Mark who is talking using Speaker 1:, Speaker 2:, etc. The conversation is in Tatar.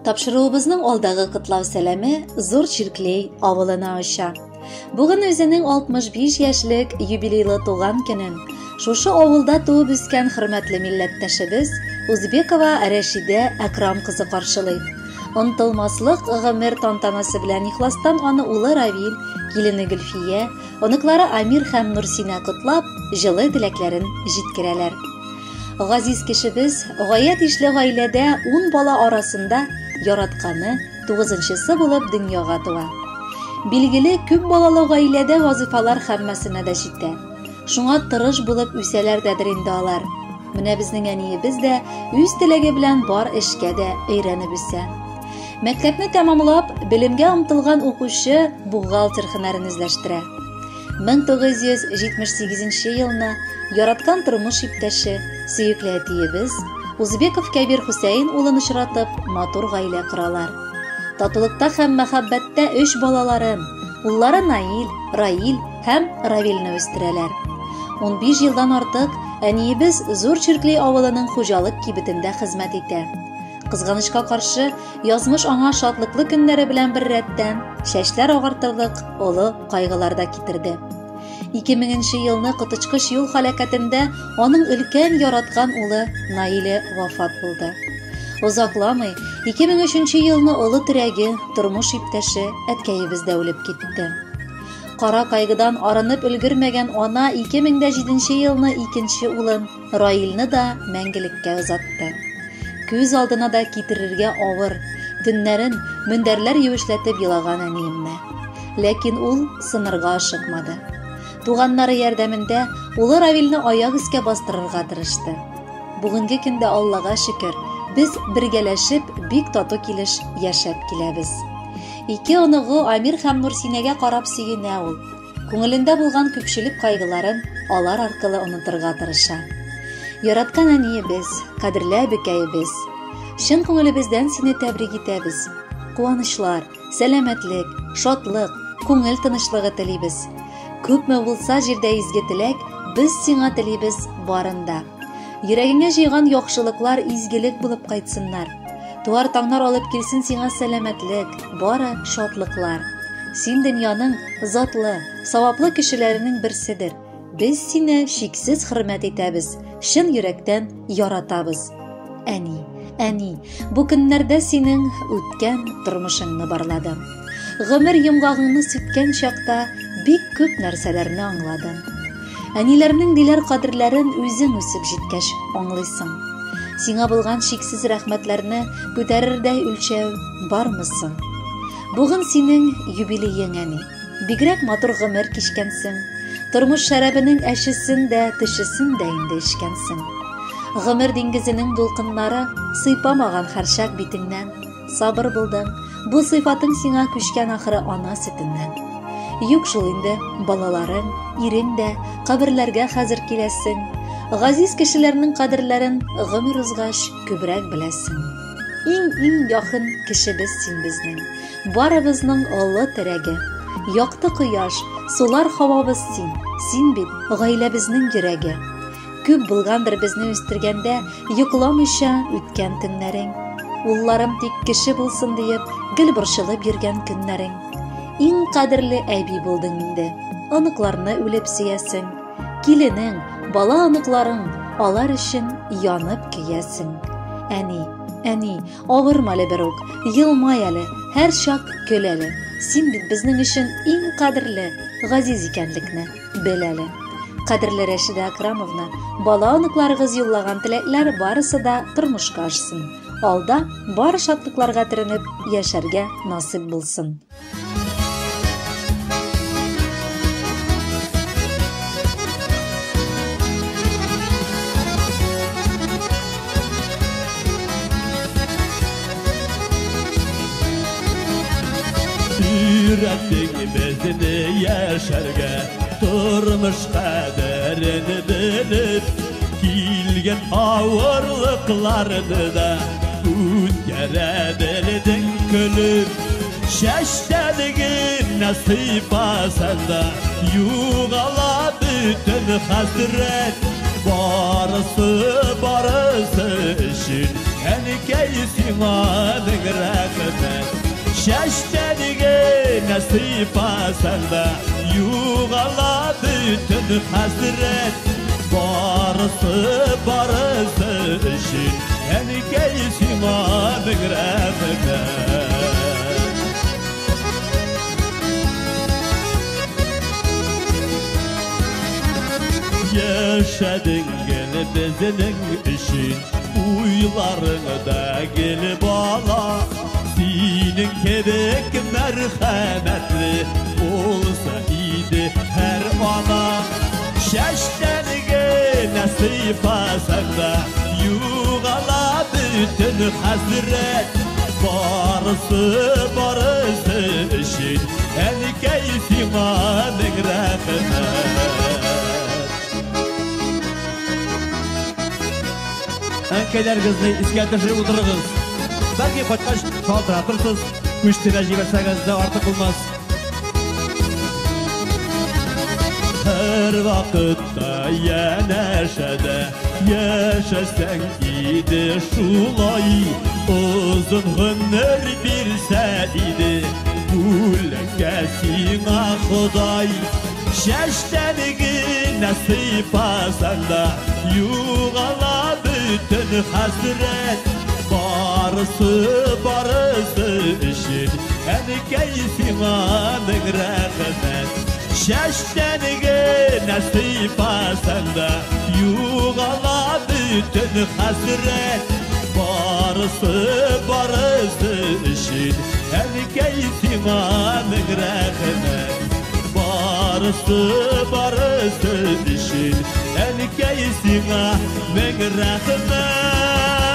Speaker 1: Тапшыруыбызның алдагы котлау сәламе Зур Чирклей авылына оча. Бүген үзенең 65 яшьлек юбилейлы туган көнен шушы авылда туып үскән хөрмәтле милләттәшебез Узбекова Рәшидә Әкрам кызы каршылый. Онтылмаслык гомер тантанасы белән ихластан аны улы Равил, килене Гөлфия, оныклары Амир һәм Нурсинә котлап, җылы теләкләрен җиткерәләр. Газиз кешебез гаять ишле гаиләдә ун бала арасында яратканы, тугызынчысы булып дөньяга туа. Билгеле, күп балалы гаиләдә вазыйфалар һәммәсенә дә җитә. Шуңа тырыш булып үсәләр дәдер инде алар. Менә безнең әниебез дә үз теләге белән бар эшкә дә өйрәнеп үсә. Мәктәпне тәмамлап, белемгә омтылган укучы бухгалтер һөнәрен үзләштерә. 1978 елны яраткан тормыш иптәше, сөекле әтиебез Узбеков Кәбир Хөсәен улын очратып, матур гаилә коралар. Татулыкта һәм мәхәббәттә өч балаларын, уллары Наил, Раил һәм Равилне үстерәләр. 15 елдан артык әниебез Зур Чиркли авылының хуҗалык кибетендә хезмәт итә. Кызганычка каршы, язмыш аңа шатлыклы көннәре белән беррәттән чәчләр агартырлык олы кайгылар да китерде. 2000 елны коточкыч юл һәлакәтендә аның өлкән яраткан улы Наиле вафат булды. Озакламый 2003 елны олы терәге, тормыш иптәше әткәебез дә үлеп китте. Кара кайгыдан арынып өлгермәгән ана 2007 елны икенче улын Раилне да мәңгелеккә озатты. Күз алдына да китерергә авыр, төннәрен мендәрләр юешләтеп елаган әниемне. Ләкин ул сынырга ашыкмады. Туганнары ярдәмендә улы Равилне аяк өскә бастырырга тырышты. Бүгенге көндә Аллага шөкер, без бергәләшеп бик тату килеш яшәп киләбез. Ике оныгы Амир һәм Нурсинәгә карап сөенә ул. Күңелендә булган күпчелек кайгыларын алар аркылы онытырга тырыша. Яраткан әниебез, кадерле әбекәебез, чын күңелебездән сине тәбрик итәбез. Куанычлар, сәламәтлек, шатлык, күңел тынычлыгы телибез. Күпме булса җирдә изге теләк, без сиңа телибез барын да. Йөрәгеңә җыйган яхшылыклар изгелек булып кайтсыннар. Туар таңнар алып килсен сиңа сәламәтлек, бары шатлыклар. Син дөньяның затлы, саваплы кешеләренең берседер. Без сине чиксез хөрмәт итәбез, чын йөрәктән яратабыз. Әни, әни, бу көннәрдә синең үткән тормышыңны барладым. Гомер йомгагыңны сүткән чакта бик күп нәрсәләрне аңладым. Әниләрнең диләр кадерләрен үзең үсеп җиткәч аңлыйсың. Сиңа булган чиксез рәхмәтләрне күтәрердәй үлчәү бармы соң? Бүген синең юбилеең, әни. Бигрәк матур гомер кичкәнсең. Тормыш шәрабенең әчесен дә, төчесен дә инде эчкәнсең. Гомер диңгезенең дулкыннары сыйпамаган һәрчак битеңнән. Сабыр булдың. Бу сыйфатың сиңа күчкән ахыры ана сөтеннән. Юк шул инде, балаларың, ирең дә каберләргә хәзер киләсең. Газиз кешеләрнең кадерләрен гомер узгач күбрәк беләсең. Иң-иң якын кешебез син безнең. Барыбызның олы терәге. Якты кояш, сулар һавабыз син. Син бит гаиләбезнең йөрәге. Күп булгандыр безне үстергәндә йокламыйча үткән төннәрең. Улларым тик кеше булсын диеп, гел борчылып йөргән көннәрең. Иң кадерле әби булдың инде. Оныкларны үлеп сөясең. Киленең, бала оныкларың, алар өчен янып көясең. Әни, әни, авырма әле берүк, елмай әле, һәр чак көл әле. Син бит безнең өчен иң кадерле, газиз икәнлекне бел әле. Кадерле Рәшидә Акрамовна, бала оныкларыгыз юллаган теләкләр барысы да тормышка ашсын. Алда бары шатлыкларга төренеп яшәргә насыйп булсын.
Speaker 2: Өйрәттең безне яшәргә, тормыш кадерен белеп, килгән авырлыкларны да үткәрә белдең көлеп. Чәчтән генә сыйпасаң да, югала бөтен хәсрәт. Барысы, барысы өчен Әнкәй сиңа мең рәхмәт. Чәчтән генә сыйпасаң да, югала бөтен хәсрәт. Барысы, барысы өчен әнкәй сиңа мең рәхмәт. Яшәдең гел безнең өчен, уйларыңда гел бала. Синең кебек мәрхәмәтле булса иде һәр ана. Чәчтән генә сыйпасаң да, югала бөтен хәсрәт. Барысы, барысы өчен әнкәй сиңа мең рәхмәт.
Speaker 3: Әнкәйләрегезне искә төшереп утырыгыз. Бәлки кайткач шалтыратырсыз, күчтегә җибәрсәгез дә артык булмас.
Speaker 2: Һәр вакытта янәшәдә яшәсәң иде шулай, озын гомер бирсә иде бүләккә сиңа Ходай. Чәчтән генә сыйпасаң да, югала бөтен хәсрәт. Барысы, барысы өчен әнкәй сиңа мең рәхмәт. Чәчтән генә сыйпасаң да, югала бөтен хәсрәт. Барысы, барысы өчен әнкәй сиңа мең рәхмәт. Барысы, барысы өчен әнкәй сиңа мең рәхмәт.